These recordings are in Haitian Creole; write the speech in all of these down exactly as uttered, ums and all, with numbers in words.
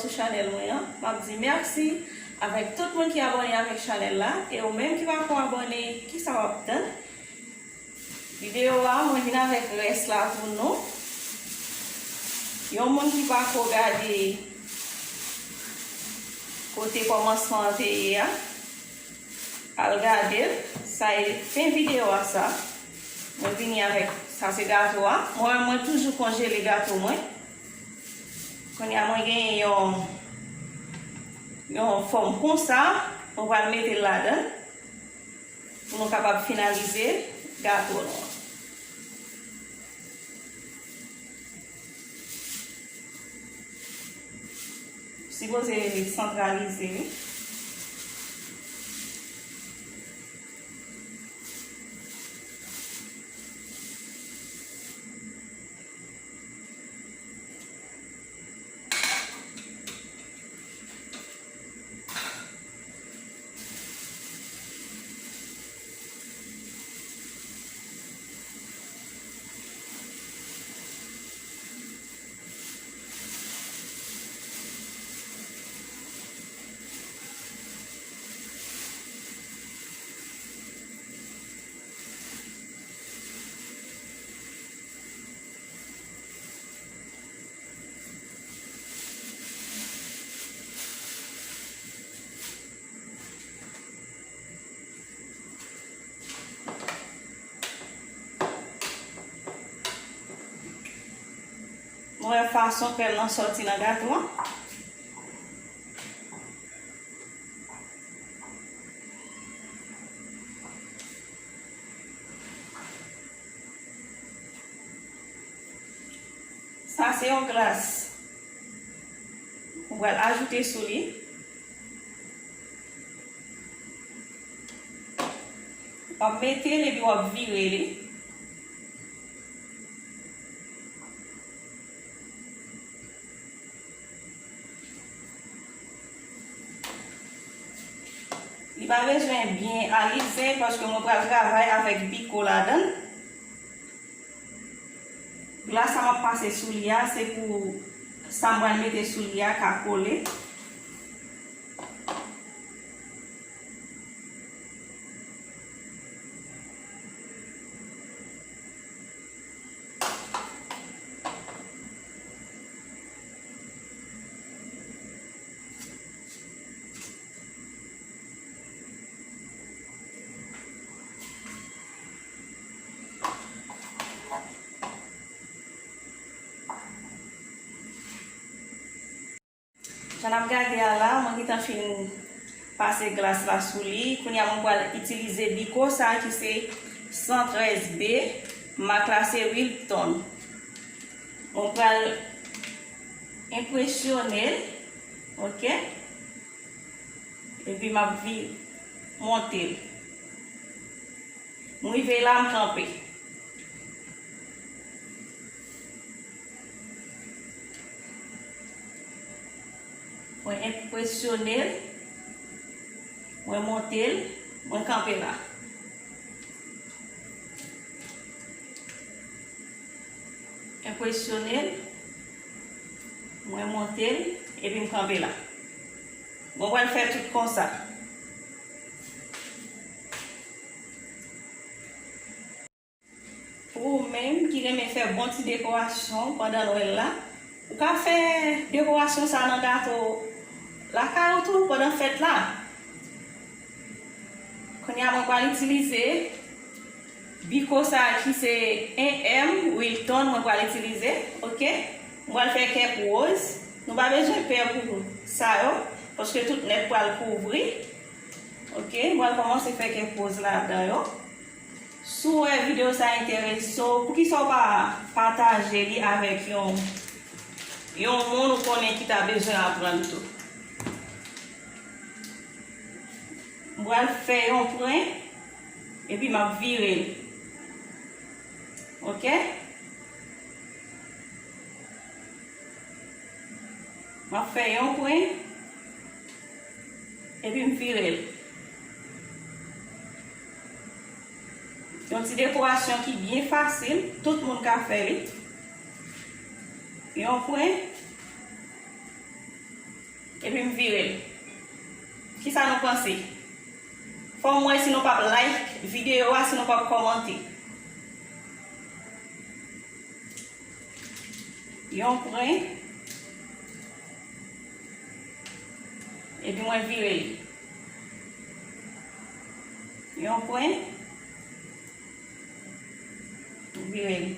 Sou chanèl mwen an. M ap di mèsi avèk tout moun ki abòne avèk chanèl la. E ou menm ki pako abòne, kisa w ap tann? Videyo a, mwen vin avèk rès la pou nou. Yon moun ki pako gade kote kòmansman an te ye a, al gade l. Sa e fen videyo a sa. Mwen vini avèk, sa se gato a. Mwen, mwen toujou konjele gato mwen. Kounye a mwen genyen yon, yon fòm konsa, mwen pral mete l ladan l pou nou kapab finalize gato nou an. Sipoze santralize, wi. Nou wè fason krèm nan sòti nan gato a. Sa se yon glas. Ou pral ajoute sou li. W ap mete l epi w ap vire li. Li pa bezwen byen alize paske mwen pral travay avèk biko ladan l. Glas sa m ap pase sou li a, se pou sa m pral mete sou li a ka kole. Jan n ap gade a la, mwen gentan fin pase glas la sou li. Kounye a mwen pral itilize biko sa a ki se san trèz B, mak la se Wilton. Mwen pral enpresyone l, oke? Epi m ap vi-, monte l. M rive la, m kanpe. Mwen enpresyone l, mwen monte l, mwen kanpe la. Enpresyone l, mwen monte l, epi m kanpe la. Mwen pral fè tout konsa. Pou ou menm ki renmen fè bon ti dekorasyon pandan Nwèl la, ou ka fè dekorasyon sa nan gato lakay ou tou pandan fèt la. Kounye a mwen pral itilize biko sa a ki se en M Wilton mwen pral itilize, oke? Mwen pral fè kèk woz. Nou pa bezwen pè pou sa yo, paske tout nèt pral kouvri. Oke, mwen pral kòmanse fè kèk woz ladan yo. Si w wè videyo sa enterese w, poukisa w pa pataje li avèk yon, yon moun ou konnen ki ta bezwen aprann tou? M pral fè yon pwen, epi m ap vire l. Oke? M ap fè yon pwen, epi m vire l. Yon ti dekorasyon ki byen fasil, tout moun ka fè li. Yon pwen, Epi m vire l. Kisa nou panse? Fò m wè si nou p ap like videyo a, si nou p ap kòmante. Yon pwen. Epi mwen vire l. Yon pwen. Vire l.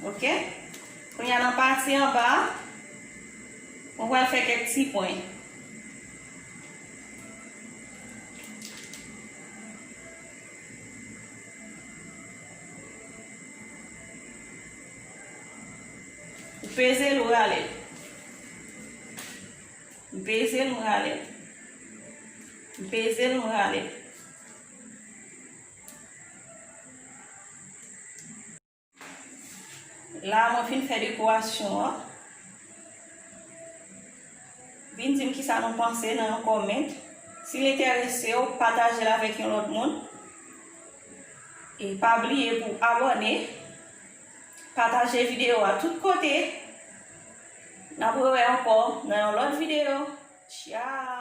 Ok. Kounye a nan pati anba a, mwen pral fè kèk ti pwen. Ou peze l, ou rale l. M peze l, m rale l. M peze l, m rale l. La, mwen fin fè dekorasyon an. Vin di m kisa nou panse nan yon comment. Si l enterese w, pataje l avèk yon lòt moun. E pa bliye pou w abòne, pataje videyo a tout kote. N ap rewè ankò nan yon lòt videyo. Tchao!